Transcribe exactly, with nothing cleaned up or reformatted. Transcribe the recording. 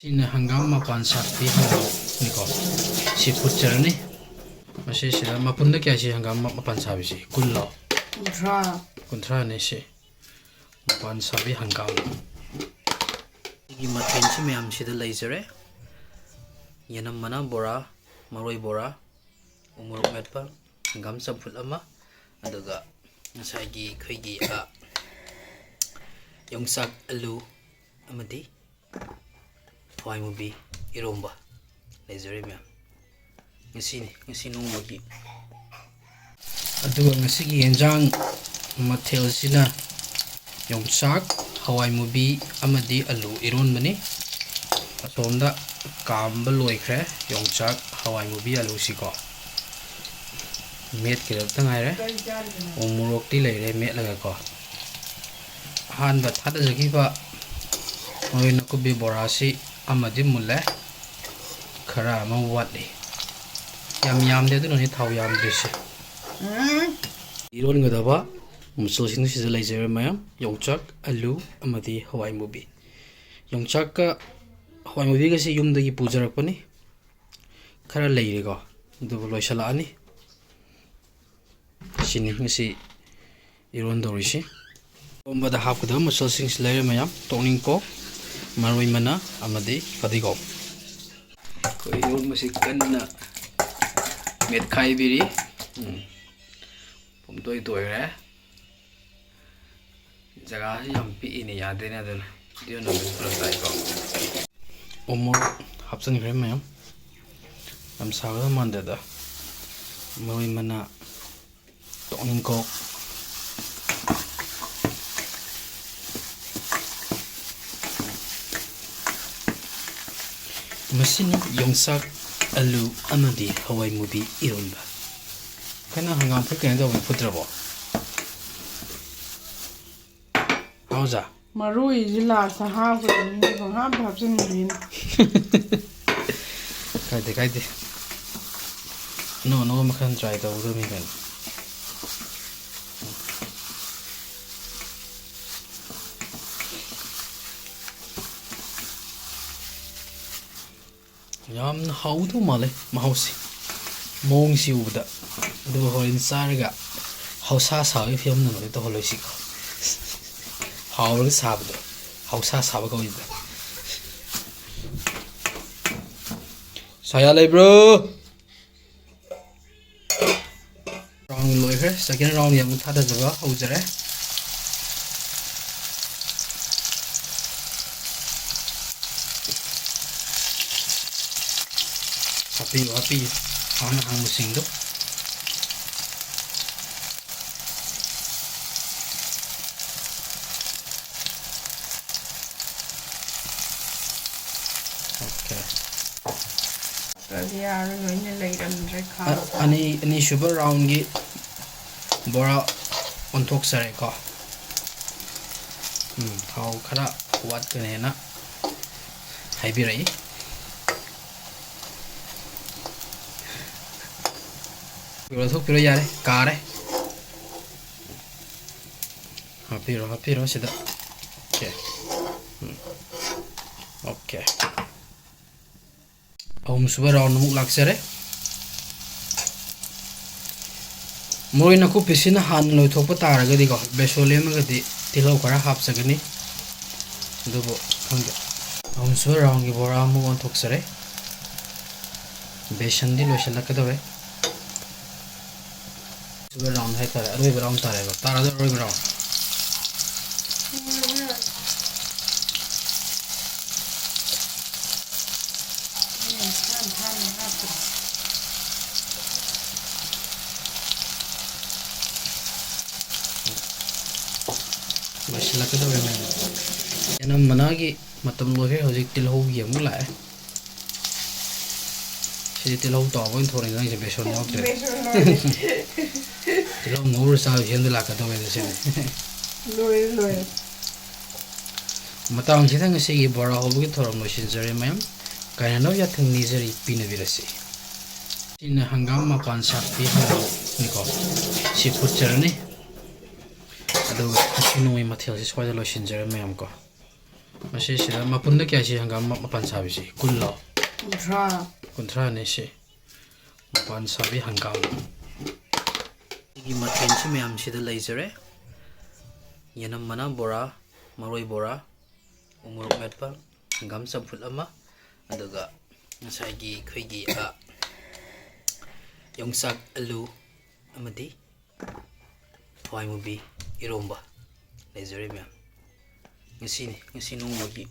ꯁꯤꯅ ꯍꯪꯒꯥꯝ ꯃꯄꯥꯟ ꯁꯥꯠꯄꯤ ꯍꯪꯒꯥꯝꯅꯤꯀꯣ꯫ ꯁꯤ ꯐꯨꯠꯆꯔꯅꯤ꯫ ꯃꯁꯤꯁꯤꯗ ꯃꯄꯨꯟꯗ ꯀꯌꯥ ꯁꯤ ꯍꯪꯒꯥꯝ ꯃ-, ꯃꯄꯥꯟ ꯁꯥꯕꯤꯁꯤ? ꯀꯨꯟꯂꯣ? ꯀꯨꯟꯊ꯭ꯔꯥ꯫ ꯀꯨꯟꯊ꯭ꯔꯥꯅꯤ ꯁꯤ꯫ ꯃꯄꯥꯟ ꯁꯥꯕꯤ ꯍꯪꯒꯥꯝ꯫ ꯑꯩꯒꯤ ꯃꯊꯦꯜꯁꯤ ꯃꯌꯥꯝꯁꯤꯗ ꯂꯩꯖꯔꯦ꯫ ꯌꯦꯅꯝ ꯃꯅꯥ ꯕꯣꯔꯥ, ꯃꯔꯣꯏ ꯕꯣꯔꯥ, ꯎꯃꯣꯔꯣꯛ ꯃꯦꯠꯄ, ꯍꯪꯒꯥꯝ ꯆꯝꯐꯨꯠ ꯑꯃ, ꯑꯗꯨꯒ ꯉꯁꯥꯏꯒꯤ ꯑꯩꯈꯣꯏꯒꯤ, ꯑ, ꯌꯣꯡꯆꯥꯛ ꯑꯂꯨ ꯑꯃꯗꯤ ꯍꯋꯥꯏ ꯃꯨꯕꯤ ꯏꯔꯣꯝꯕ ꯂꯩꯖꯔꯦ ꯃꯌꯥꯝ꯫ ꯉꯁꯤꯅꯤ, ꯉꯁꯤ ꯅꯣꯡꯃꯒꯤ꯫ ꯑꯗꯨꯒ ꯉꯁꯤꯒꯤ ꯌꯦꯟꯖꯥꯡ ꯃꯊꯦꯜꯁꯤꯅ ꯌꯣꯡꯆꯥꯛ, ꯍꯋꯥꯏ ꯃꯨꯕꯤ ꯑꯃꯗꯤ ꯑꯂꯨ ꯏꯔꯣꯟꯕꯅꯤ꯫ ꯑꯁꯣꯝꯗ ꯀꯥꯝꯕ ꯂꯣꯏꯈ꯭ꯔꯦ ꯌꯣꯡꯆꯥꯛ, ꯍꯋꯥꯏ ꯃꯨꯕꯤ, ꯑꯂꯨꯁꯤꯀꯣ꯫ ꯃꯦꯠꯀꯗꯕꯇ ꯉꯥꯏꯔꯦ꯫ ꯎ ꯃꯣꯔꯣꯛꯇꯤ ꯂꯩꯔꯦ ꯃꯦꯠꯂꯒꯀꯣ꯫ ꯑꯍꯥꯟꯕ ꯊꯥꯗꯖꯈꯤꯕ ꯃꯔꯣꯏ ꯅꯥꯀꯨꯞꯄꯤ ꯕꯣꯔꯥꯁꯤ ꯑꯃꯗꯤ ꯃꯨꯜꯂꯦ, ꯈꯔ ꯑꯃ ꯋꯥꯠꯂꯤ꯫ ꯌꯥꯝ ꯌꯥꯝꯗꯦ, ꯑꯗꯨꯅꯅꯤ ꯊꯥꯎ ꯌꯥꯝꯗ꯭ꯔꯤꯁꯦ꯫ ꯎꯝ꯫ ꯏꯔꯣꯟꯒꯗꯕ ꯃꯆꯜꯁꯤꯡꯁꯤꯗ ꯂꯩꯖꯔꯦ ꯃꯌꯥꯝ: ꯌꯣꯡꯆꯥꯛ, ꯑꯂꯨ ꯑꯃꯗꯤ ꯍꯋꯥꯏ ꯃꯨꯕꯤ꯫ ꯌꯣꯡꯆꯥꯛꯀ ꯍꯋꯥꯏ ꯃꯨꯕꯤꯒꯁꯤ ꯌꯨꯝꯗꯒꯤ ꯄꯨꯖꯔꯛꯄꯅꯤ꯫ ꯈꯔ ꯂꯩꯔꯤꯀꯣ, ꯑꯗꯨꯕꯨ ꯂꯣꯏꯁꯤꯜꯂꯛꯑꯅꯤ꯫ ꯁꯤꯅꯤ ꯉꯁꯤ ꯏꯔꯣꯟꯗꯧꯔꯤꯁꯤ꯫ ꯏꯔꯣꯟꯕꯗ ꯍꯥꯞꯀꯗꯕ ꯃꯆꯜꯁꯤꯡꯁꯤ ꯂꯩꯔꯦ ꯃꯌꯥꯝ: ꯇꯣꯛꯅꯤꯡꯀꯣꯛ, ꯃꯔꯣꯏ ꯃꯅꯥ ꯑꯃꯗꯤ ꯐꯗꯤꯒꯣꯝ꯫ ꯑꯩꯈꯣꯏ ꯏꯔꯣꯟꯕꯁꯤ ꯀꯟꯅ ꯃꯦꯠꯈꯥꯏꯕꯤꯔꯤ꯫ ꯎꯝ꯫ ꯄꯨꯝꯇꯣꯏ ꯇꯣꯏꯔꯦ꯫ ꯖꯒꯥꯁꯤ ꯌꯥꯝ ꯄꯤꯛꯏꯅꯦ, ꯌꯥꯗꯦꯅꯦ, ꯑꯗꯨꯅ ꯚꯤꯗꯤꯑꯣ ꯅꯝꯕꯁꯨ ꯐꯔꯛ ꯇꯥꯏꯀꯣ꯫ ꯎꯃꯣꯔꯣꯛ ꯍꯥꯞꯆꯤꯟꯈ꯭ꯔꯦ ꯃꯌꯥꯝ꯫ ꯌꯥꯝ ꯁꯥꯒꯗꯕ ꯃꯥꯟꯗꯦꯗ꯫ ꯃꯔꯣꯏ ꯃꯅꯥ, ꯇꯣꯛꯅꯤꯡꯀꯣꯛ꯫ ꯃꯁꯤꯅꯤ ꯌꯣꯡꯆꯥꯛ, ꯑꯂꯨ ꯑꯃꯗꯤ ꯍꯋꯥꯏ ꯃꯨꯕꯤ ꯏꯔꯣꯟꯕ꯫ ꯀꯩꯅꯣ, ꯍꯪꯒꯥꯝ ꯐꯨꯠ ꯀꯩꯅꯣ ꯇꯧꯕ ꯐꯨꯠꯇ꯭ꯔꯕꯣ? ꯍꯥꯎꯖꯥ? ꯃꯔꯣꯏꯁꯤ ꯂꯥꯁꯇ ꯍꯥꯞꯀꯗꯕꯅꯤ, ꯄꯪꯍꯥꯞꯇ ꯍꯥꯞꯆꯤꯟꯕꯅꯤꯅ꯫ ꯀꯥꯏꯗꯦ, ꯀꯥꯏꯗꯦ꯫ ꯑꯅꯧ ꯑꯅꯧꯕ ꯃꯈꯜ try ꯇꯧꯒꯗꯕꯅꯤ ꯀꯩꯅꯣ꯫ ꯌꯥꯝꯅ ꯍꯥꯎꯗꯧ ꯃꯥꯜꯂꯦ ꯃꯍꯥꯎꯁꯦ, ꯃꯑꯣꯡꯁꯤ ꯎꯕꯗ꯫ ꯑꯗꯨꯒ ꯍꯣꯔꯦꯟ ꯆꯥꯔꯒ ꯍꯧꯁꯥ ꯁꯥꯕꯒꯤ ꯐꯤꯕꯝꯗ ꯂꯣꯏ ꯇꯧꯍꯜꯂꯣꯏꯁꯤꯀꯣ꯫ ꯍꯥꯎꯔꯒ ꯁꯥꯕꯗꯣ, ꯍꯧꯁꯥ ꯁꯥꯕ ꯀꯧꯏꯕ꯫ ꯁꯥꯌꯥ ꯂꯩꯕ꯭ꯔꯣ? ꯔꯥꯎꯟ ꯂꯣꯏꯈ꯭ꯔꯦ꯫ ꯁꯦꯀꯦꯟ ꯔꯥꯎꯟꯒꯤ ꯑꯃꯨꯛ ꯊꯥꯗꯖꯕ ꯍꯧꯖꯔꯦ꯫ ꯍꯥꯞꯄꯤꯌꯨ, ꯍꯥꯞꯄꯤꯌꯨ꯫ ꯍꯥꯟꯅ ꯍꯥꯡꯕꯁꯤꯡꯗꯣ꯫ ꯑꯣꯀꯦ꯫ ꯅꯠꯇ꯭ꯔꯗꯤ ꯌꯥꯔꯣꯏ, ꯂꯣꯏꯅ ꯂꯩꯔꯝꯗ꯭ꯔꯦ ꯑ-, ꯈꯥꯡꯗ꯫ ꯑꯅꯤ-, ꯑꯅꯤꯁꯨꯕ ꯔꯥꯎꯟꯒꯤ ꯕꯣꯔꯥ ꯑꯣꯟꯊꯣꯛꯆꯔꯦꯀꯣ꯫ ꯎꯝ, ꯊꯥꯎ ꯈꯔ ꯋꯥꯠꯀꯅꯦꯅ ꯍꯥꯏꯕꯤꯔꯛꯏ꯫ ꯂꯧꯊꯣꯛꯄꯤꯔꯣ, ꯌꯥꯔꯦ, ꯀꯥꯔꯦ꯫ ꯍꯥꯞꯄꯤꯔꯣ, ꯍꯥꯞꯄꯤꯔꯣ ꯁꯤꯗ꯫ ꯑꯣꯀꯦ꯫ ꯎꯝ꯫ ꯑꯣꯀꯦ꯫ ꯑꯍꯨꯝꯁꯨꯕ ꯔꯥꯎꯟ ꯑꯃꯨꯛ ꯂꯥꯛꯆꯔꯦ꯫ ꯃꯔꯣꯏ ꯅꯥꯀꯨꯞꯄꯤꯁꯤꯅ ꯍꯥꯟꯅ ꯂꯣꯏꯊꯣꯛꯄ ꯇꯥꯔꯒꯗꯤꯀꯣ, ꯕꯦꯁꯣꯟ ꯂꯦꯝꯃꯒꯗꯤ ꯇꯤꯜꯍꯧ ꯈꯔ ꯍꯥꯞꯆꯒꯅꯤ꯫ ꯑꯗꯨꯕꯨ ꯈꯪꯗꯦ꯫ ꯑꯍꯨꯝꯁꯨꯕ ꯔꯥꯎꯟꯒꯤ ꯕꯣꯔꯥ ꯑꯃꯨꯛ ꯑꯣꯟꯊꯣꯛꯆꯔꯦ꯫ ꯕꯦꯁꯟꯗꯤ ꯂꯣꯏꯁꯤꯜꯂꯛꯀꯗꯧꯔꯦ꯫ ꯑꯍꯨꯝꯁꯨꯕ ꯔꯥꯎꯟ ꯍꯥꯏꯇꯥꯔꯦ, ꯑꯔꯣꯏꯕ ꯔꯥꯎꯟ ꯇꯥꯔꯦꯕ꯫ ꯇꯥꯔꯗ ꯑꯔꯣꯏꯕ ꯔꯥꯎꯟ꯫ ꯂꯣꯏꯁꯤꯜꯂꯛꯀꯗꯧꯔꯦ ꯃꯌꯥꯝ꯫ ꯆꯅꯝ ꯃꯅꯥꯒꯤ ꯃꯇꯝ ꯂꯣꯏꯈ꯭ꯔꯦ, ꯍꯧꯖꯤꯛ ꯇꯤꯜꯍꯧꯒꯤ ꯑꯃꯨꯛ ꯂꯥꯛꯑꯦ꯫ ꯁꯤꯗꯤ ꯇꯤꯜꯍꯧ ꯇꯥꯎꯕ ꯑꯣꯏꯅ ꯊꯣꯛꯂꯛꯑꯦ ꯅꯪꯁꯦ, ꯕꯦꯁꯣꯟ ꯌꯥꯎꯗ꯭ꯔꯦ꯫ ꯕꯦꯁꯣꯟ ꯂꯣꯏꯔꯦ꯫ ꯇꯤꯜꯍꯧ ꯉꯧꯔ ꯆꯥꯕ ꯐꯤꯕꯝꯗ ꯂꯥꯛꯀꯗꯧꯔꯦ ꯁꯤꯗꯤ꯫ ꯂꯣꯏꯔꯦ, ꯂꯣꯏꯔꯦ꯫ ꯃꯇꯥꯡꯁꯤꯗ ꯉꯁꯤꯒꯤ ꯕꯣꯔꯥ ꯍꯧꯕꯒꯤ ꯊꯧꯔꯝ ꯂꯣꯏꯁꯤꯟꯖꯔꯦ ꯃꯌꯥꯝ꯫ ꯀꯥꯏꯅꯅꯕ ꯌꯥꯊꯪ ꯅꯤꯖꯔꯤ, ꯄꯤꯅꯕꯤꯔꯁꯤ꯫ ꯁꯤꯅ ꯍꯪꯒꯥꯝ ꯃꯄꯥꯟ ꯁꯥꯠꯄꯤ ꯍꯪꯒꯥꯝꯅꯤꯀꯣ꯫ ꯁꯤ ꯐꯨꯠꯆꯔꯅꯤ꯫ ꯑꯗꯨꯒ ꯉꯁꯤ ꯅꯣꯡꯃꯒꯤ ꯃꯊꯦꯜꯁꯤ ꯁ꯭ꯋꯥꯏꯗ ꯂꯣꯏꯁꯤꯟꯖꯔꯦ ꯃꯌꯥꯝ ꯀꯣ꯫ ꯃꯁꯤꯁꯤꯗ ꯃꯄꯨꯟꯗ ꯀꯌꯥ ꯁꯤ ꯍꯪꯒꯥꯝ ꯃ-, ꯃꯄꯥꯟ ꯁꯥꯕꯤꯁꯤ? ꯀꯨꯟꯂꯣ? ꯀꯨꯟꯊ꯭ꯔꯥ꯫ ꯀꯨꯟꯊ꯭ꯔꯥꯅꯤ ꯁꯤ꯫ ꯃꯄꯥꯟ ꯁꯥꯕꯤ ꯍꯪꯒꯥꯝ꯫ ꯑꯩꯒꯤ ꯃꯊꯦꯜꯁꯤ ꯃꯌꯥꯝꯁꯤꯗ ꯂꯩꯖꯔꯦ: ꯌꯦꯅꯝ ꯃꯅꯥ ꯕꯣꯔꯥ, ꯃꯔꯣꯏ ꯕꯣꯔꯥ, ꯎꯃꯣꯔꯣꯛ ꯃꯦꯠꯄ, ꯍꯪꯒꯥꯝ ꯆꯝꯐꯨꯠ ꯑꯃ, ꯑꯗꯨꯒ ꯉꯁꯥꯏꯒꯤ ꯑꯩꯈꯣꯏꯒꯤ, ꯑ, ꯌꯣꯡꯆꯥꯛ ꯑꯂꯨ ꯑꯃꯗꯤ ꯍꯋꯥꯏ ꯃꯨꯕꯤ ꯏꯔꯣꯝꯕ ꯂꯩꯖꯔꯦ ꯃꯌꯥꯝ꯫ ꯉꯁꯤꯅꯤ, ꯉꯁꯤ ꯅꯣꯡꯃꯒꯤ